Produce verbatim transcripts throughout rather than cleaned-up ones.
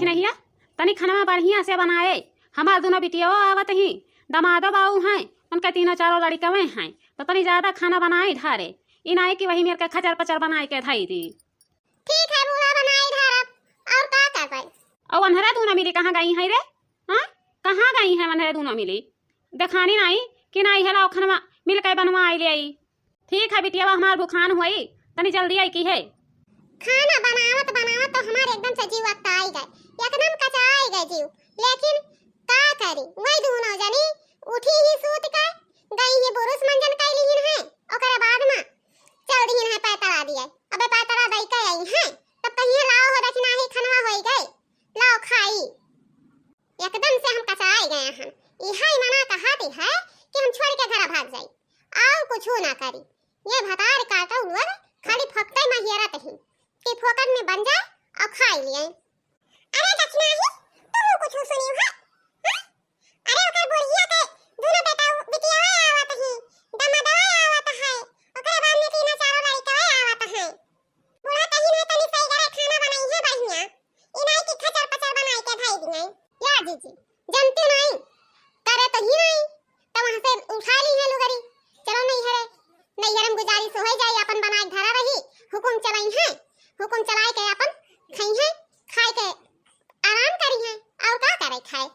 नहीं है, तनी खनवा बढ़िया से बनाए। हमार दुनो बिटियो आवत ही, दमादो बाऊ हैं, उनके तीनों चारों लड़िकवे हैं, तो तनी ज्यादा खाना बनाई ढारे। ई नाई कि वही मेर के खचर पचर बनाई के धई दी। ठीक है बूढ़ा, बनाई ढारब, और का करबै? और अन्हरे दुनो मिली कहाँ गई हैं रे? हाँ, कहाँ गई हैं अन्हरे दुनो मिली? देखानी नाई कि नाई है, लाओ खनवा मिल के बनवाई ले आई। ठीक है बिटिया, हमार भुखान हुई, तनी जल्दी आई की है। खाना बनावत बनावत तो हमार एकदम से जीव अकताई गए, एकदम कचाई गए जीव। लेकिन का करी, वही दुनो जनी उठी ही सूत के, गई ही बुरुस मंजन कैली ही है, ओकरे बाद में चल दी है पैतरा दिए। अबे पैतरा दई के आई है, तब कहिए लाओ हो देखी नाही खनवा होई गए, लाओ खाई। एकदम से हम कचाई गए हैं। इहाई मना कहती है कि हम छोड़ के घर भाग जाई, और कुछ ना करी। ये भतार काटो लोग खाली फोकटे में हेरत ही कि फोकट में बन जाए और खाई लिए। अरे दक्षिणा ही, तुम कुछ सुनी हो? हाँ? अरे ओकर बुढ़िया के दोनों बेटा बिटिया आवत ही, दमदवा आवत है, ओकरे बाद में तीनों चारों लड़िका आवत है। बूढ़ा कहीं नहीं तनी सही करे खाना बनाई है बढ़िया, ई नाई कि खचर पचर बनाई के धई दिए। या जीजी, जनती नाई, करे तो ही नाई, तो वहाँ से उठा ली है लुगरी, चलो नहीं हरे, नहीं हरम गुजारिश हो जाए, अपन बनाए धरा रही, हुकुम चलाई है, हुकुम चलाए के अपन खाई है, खाए के आराम करी है, और का करे खाए।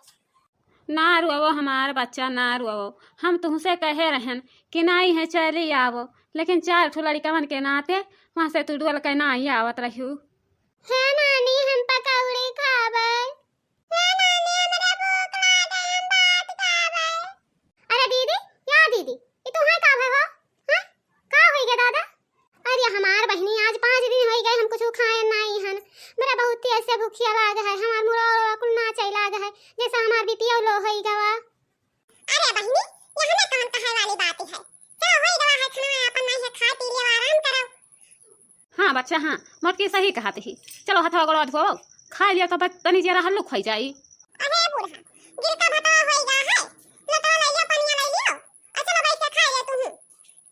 ना रोवो हमार बच्चा, ना रोवो। हम तुहसे कहे रहन कि नाई है चली आवो, लेकिन चार ठो लड़िकवन के नाते वहाँ से तू डोल के नाई आवत रहू। हे नानी, हम पकौड़ी खाबे। हे नानी, हमरा भूख लागे, हम भात खाबे। अरे दीदी, या दीदी, ई तुहैं का भय हो? हाँ? का होई गे दादा? अरे हमार बहिनी, आज पाँच दिन होई गए हम कुछ खाए नाई हन। मेरा बहुत तेज से भूखिया लाग है, हमार मुड़ा उड़ा कुल नाचै लाग है, जैसे हमार बीपी लो होई गवा। अरे बहिनी, यहाँ में कौन कहे वाली बात है? चलो होई गवा है खाना, अपन नाई है खाए पी लियो, आराम करो। हाँ बच्चा, हाँ, मोटकी सही कहत ही। चलो हथवा गोड़वा धोओ, खाई लियो तो बस तनी जरा हल्लुक होई जाई। अरे बूढ़ा, गिरका भतवा होई गा है, लोटवा लइयो, पनिया लइ लियो, आ चलो बैठ के खाई ले तुहू।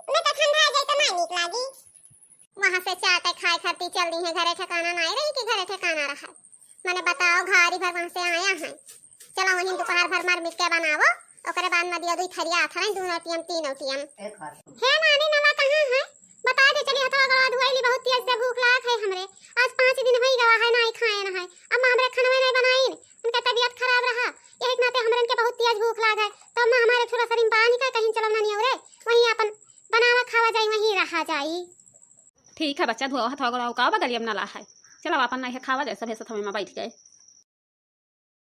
नहीं तो ठंडा जाई तो ना नीक लागी। वहाँ से चाटे खाए खातिर चल दी है, घरे ठिकाना नाई रही कि घरे ठिकाना रहा। मने बताओ, घारी भर वहाँ से आया है। चलो वहीं दोपहर भर मर मिट के बनावो, ओकरे बाद में दियो दुई थरिया आथरन, दू टीएम, तीन टीएम। हे नानी, नवा कहाँ है? बता दे, चली हथवा गोड़वा धुआई ली, बहुत तेज से भूख लाग है हमरे। आज पाँच दिन होई गवा है, नाई खाए ना है। अम्मा हमरे खनवे नहीं बनाइन, उनका तबीयत खराब रहा, यही के नाते हमरे इनके बहुत तेज भूख लाग है। तो अम्मा हमारे थोड़ा शरीर बांध के कहीं चलो नानी, और वहीं अपन बनावा खावा जाई, वहीं रहा जाई। ठीक है बच्चा, धोआ हथवा गोड़वा का बगलिया में नला है। चलो अपन नहीं खावा जाए, सभे सथवे में बैठ गए।